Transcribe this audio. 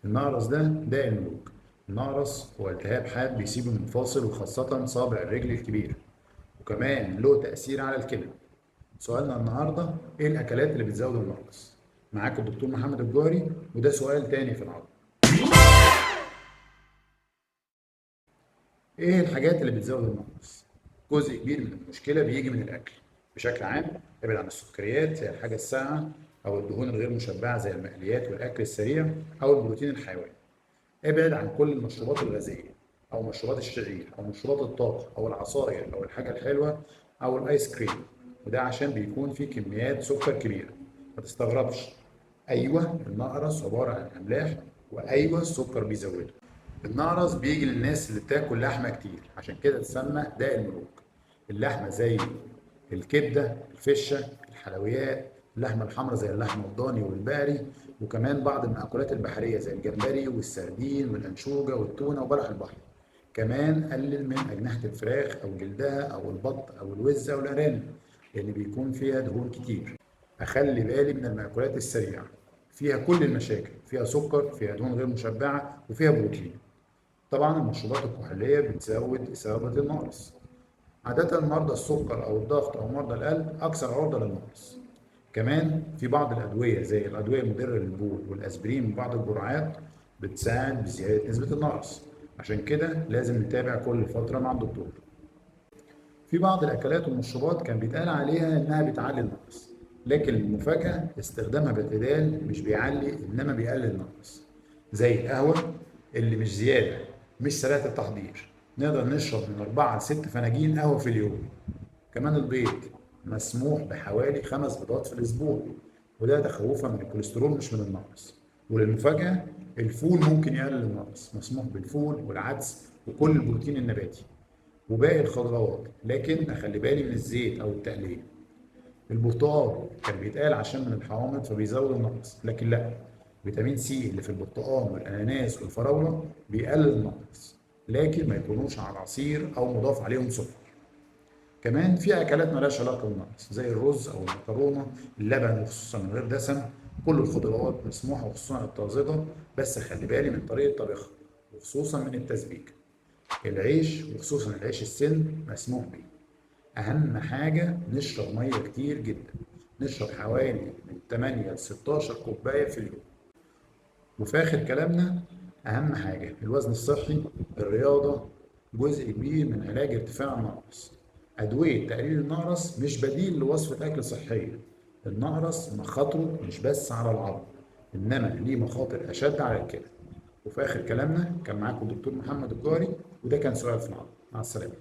النقرس ده داء الملوك. النقرس هو التهاب حاد بيصيب المفاصل وخاصة صابع الرجل الكبير، وكمان له تأثير على الكلى. سؤالنا النهارده: ايه الأكلات اللي بتزود النقرس؟ معاكم الدكتور محمد الجوهري، وده سؤال تاني في العظم. ايه الحاجات اللي بتزود النقرس؟ جزء كبير من المشكلة بيجي من الأكل. بشكل عام ابعد عن السكريات زي الحاجة الساقعة أو الدهون الغير مشبعة زي المقليات والأكل السريع أو البروتين الحيواني. ابعد عن كل المشروبات الغازية أو مشروبات الشعير أو مشروبات الطاقة أو العصاير أو الحاجة الحلوة أو الآيس كريم، وده عشان بيكون فيه كميات سكر كبيرة. ما تستغربش، أيوة النقرس عبارة عن أملاح، وأيوة السكر بيزوده. النقرس بيجي للناس اللي بتاكل لحمة كتير، عشان كده تسمى داء الملوك. اللحمة زي الكبدة، الفشة، الحلويات، اللحمة الحمراء زي اللحمة الضاني والبقري، وكمان بعض المأكولات البحرية زي الجمبري والسردين والأنشوجة والتونة وبلح البحر. كمان قلل من أجنحة الفراخ أو جلدها أو البط أو الوز أو الأرانب، لأن بيكون فيها دهون كتير. أخلي بالي من المأكولات السريعة، فيها كل المشاكل، فيها سكر، فيها دهون غير مشبعة، وفيها بروتين. طبعا المشروبات الكحولية بتزود إصابة النقرس. عادة مرضى السكر أو الضغط أو مرضى القلب أكثر عرضة للنقرس. كمان في بعض الأدوية زي الأدوية المدرة للبول والأسبرين وبعض الجرعات بتساعد بزيادة نسبة النقرس، عشان كده لازم نتابع كل فترة مع الدكتور. في بعض الأكلات والمشروبات كان بيتقال عليها إنها بتعلي النقرس، لكن المفاجأة استخدامها باعتدال مش بيعلي إنما بيقلل النقرس، زي القهوة اللي مش زيادة، مش سريعة التحضير، نقدر نشرب من 4 ل 6 فناجين قهوة في اليوم. كمان البيض مسموح بحوالي 5 بيضات في الأسبوع، وده تخوفا من الكوليسترول مش من النقرس. وللمفاجأة الفول ممكن يقلل النقرس، مسموح بالفول والعدس وكل البروتين النباتي وباقي الخضروات، لكن أخلي بالي من الزيت أو التقلية. البرتقال كان بيتقال عشان من الحوامض فبيزود النقرس، لكن لا، فيتامين سي اللي في البرتقال والأناناس والفراولة بيقلل النقرس، لكن ما يكونوش على العصير أو مضاف عليهم سكر. كمان في أكلات مالهاش علاقة بالنقرس زي الرز أو المكرونة، اللبن وخصوصا من غير دسم، كل الخضروات مسموحة وخصوصا الطازجة، بس خلي بالي من طريقة طبخها وخصوصا من التسبيك. العيش وخصوصا العيش السن مسموح بيه. أهم حاجة نشرب مية كتير جدا، نشرب حوالي من 8 ل 16 كوباية في اليوم. وفي آخر كلامنا أهم حاجة الوزن الصحي، الرياضة جزء كبير من علاج ارتفاع النقرس. أدوية تقليل النقرس مش بديل لوصفة أكل صحية. النقرس مخاطره مش بس على العظم، إنما ليه مخاطر أشد على الكلى. وفي آخر كلامنا كان معاكم الدكتور محمد الجوهري، وده كان سؤال في العظم. مع السلامة.